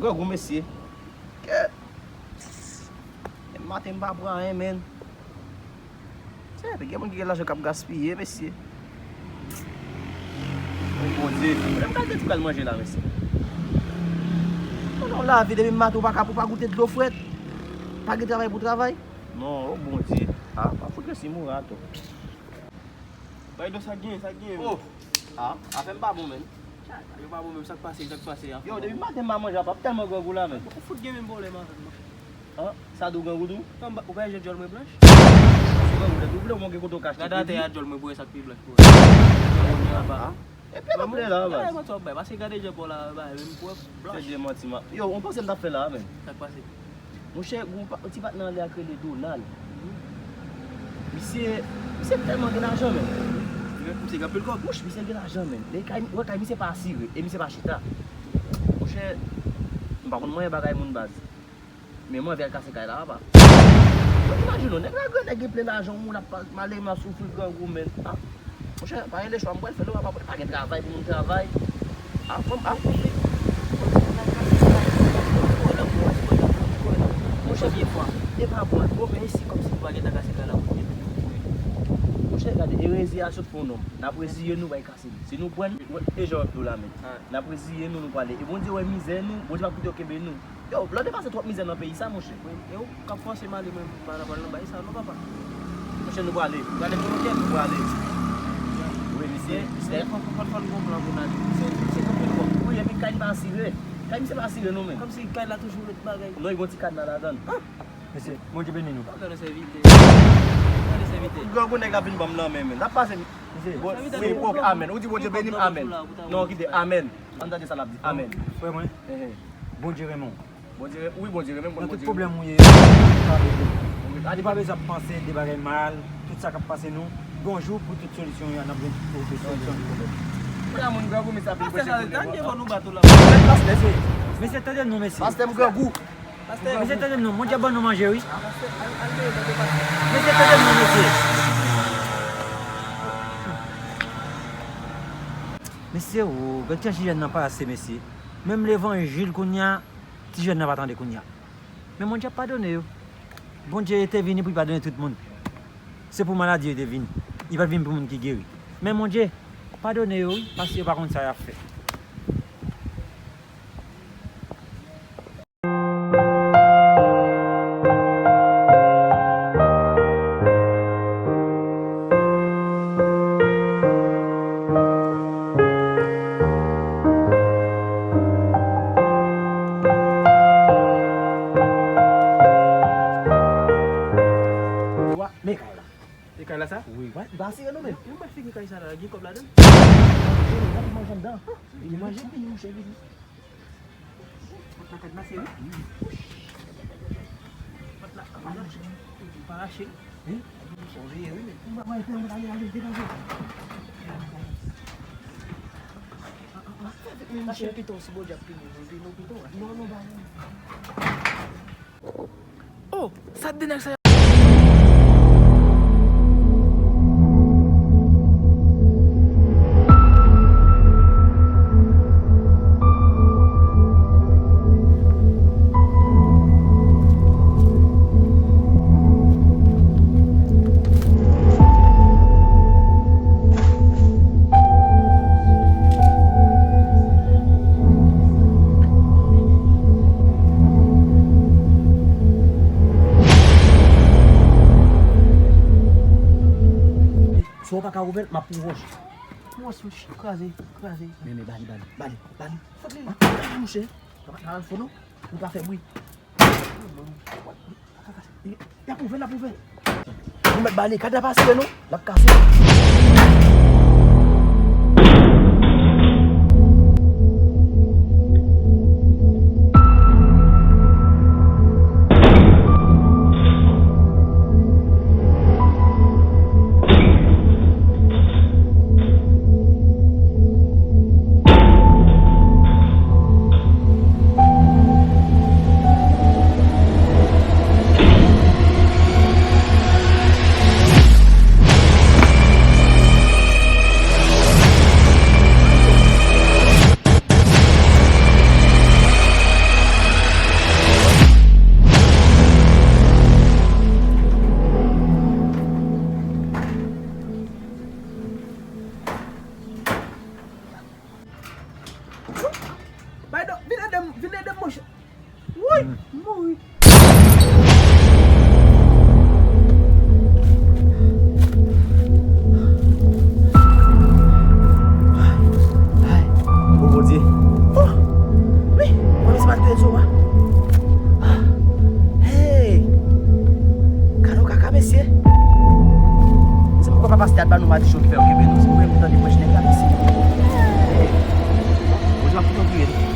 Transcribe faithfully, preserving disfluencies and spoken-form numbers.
Grangou, mesye. Kèt. Depi maten m pa pran anyen, menn. Tè, gen moun ki gen lajan k ap gaspiye, mesye. O Bondye, menm kalite ti pral manje la, mesye. Non, non, lavi depi maten ou pa ka, ou pa goute dlo frèt. Pa gen travay pou travay. Non, o Bondye. A, pa fout resi moura tou. Bay do sa k genyen, sa k genyen. Oh! A, afè m pa bon, menn. Yo pa bon menm, sa k pase, sa k pase a? Yo, depi maten m pa manje, a p ap tèlman grangou la, menn. Ou fout gen menm pwoblèm avè m, monchè. An, sa di w grangou tou? Ou pa wè jan djòl mwen blanch? Ou grangou, lè tou vle w monte kote w ka achte kredi. Gade atè a djòl mwen bwè sa k pi blanch pou wè. Mwen anba. Epi m ap lè la, baz. Mwen twò bay, paske gade jan pò la bay, menm pou wè blanch. Se de manti, ma. Yo, ou panse m t ap fè la, menn? Sa k pase? Monchè, gon pa, ti patnè anlè a k rele Donald. Misye, misye tèlman gen lajan, menn. Misye gen anpil kòb. Monchè, misye gen lajan, menn. Lè kay, wè kay misye pa asire, e misye pa chita. Monchè, m pa konn manyen bagay moun baz. Men mwen anvi al kase kay la, apa. Yo, imajine w, nèg la gran nèg gen plen lajan, moun ap pa, malere m ap soufri grangou, menn. A. Monchè, pa gen lechwa, m pral fè l, non, apa, pa gen travay pou moun travay. A, fò m, a. Monchè, e pa bon, bon, men si kòmsi nou pa gen tan kase kay la pou nou. Monchè, gade, erezi a sot pou yon nonm. N ap reziye nou, bay kase li. Si nou pran l, e jan w ap di w la, menn. N ap reziye nou, nou prale. E Bondye wè mizè nou, Bondye p ap kite yo kenbe nou. Yo, lòt e pase twòp mizè nan peyi sa, monchè. Wi, e ou k ap fòse m ale, mwen, m pa nan pral nan bagay sa, non, papa. Monchè, nou prale. Prale pou nou kèt. Nou prale. Wi, misye, misye. Fò, fò, fò, fò n gon plan pou n ale. Misye, misye gon plan. Wi, epi kay li pa asire. Kay misye pa asire, non, menn. Kòmsi kay la toujou lòt bagay. Non, li gon ti kadna ladan l. Mesye, Bondye beni nou. Bondye sèvitè. Bondye sèvitè. Grangou nèg la vin ban m nan men, men. N ap pase. Mesye. Bon, wi, ok, amèn. Ou di Bondye beni m, amèn. Non, kite, amèn. Ann tande sa l ap di, amèn. Frè mwen, Bondye renmen w. Bondye, wi, Bondye renmen m, konn Bondye renmen m. Nan tout pwoblèm ou ye, Bondye ka ede w. Ou pa bezwen ap panse de bagay mal, tout sa k ap pase nou. Gon jou pou tout solisyon yo, n ap jwenn tout solisyon. Pou la moun grangou, mesye ap vin preche pou nou. Pastè, tande non, mesye. Mesye, tande non, mesye. Pastè, m grangou. Mesye, tande m non, Bondye ban nou manje, wi. Mesye, tande m non, mesye. Mesye, o, gad jan ti jèn nan pase, mesye. Menm levanjil kounye a, ti jèn nan pa tande kounye a. Men Bondye ap padone yo. Bondye te vini pou l padone tout moun. Se pou maladi yo te vini. Li pa t vin pou moun ki geri. Men Bondye, padone yo, wi, paske yo pa konn sa y ap fè. Men kay la. E kay la sa? Wi. Wè, li pa asire non, men. Yon bèl figi kay sa la, gen kòb ladan l? Gen, gen manje anndan. Gen manje. Vini, monchè, vini. Pòt la kadnase, wi. Pòt la, pòt la pa rache. Wi. Ou veye, wi, men. Mwen, mwen, mwen, ale, ale, degaje. Mache pito, si Bondye ap pini nou, pini nou pito, wè. Non, non, pa non. Oh, sa de nèg sa y ap Si w pa ka ouvè l, m ap pran wòch. Wòch, wòch, kraze, kraze. Men, men, ba li, ba li, ba li, ba li. Fout li. Mouche, pa, pa, pa, fout nou. Ou pa fè bri. Y ap ouvè, y ap ouvè. Nou mèt bale, kad la pa asire non, l ap kase. Dat ba nou madichon ki fè yo kenbe nou. Si nou menm tande pwèch nèg la, mesi. Bon, se pa pou nou kriye, non.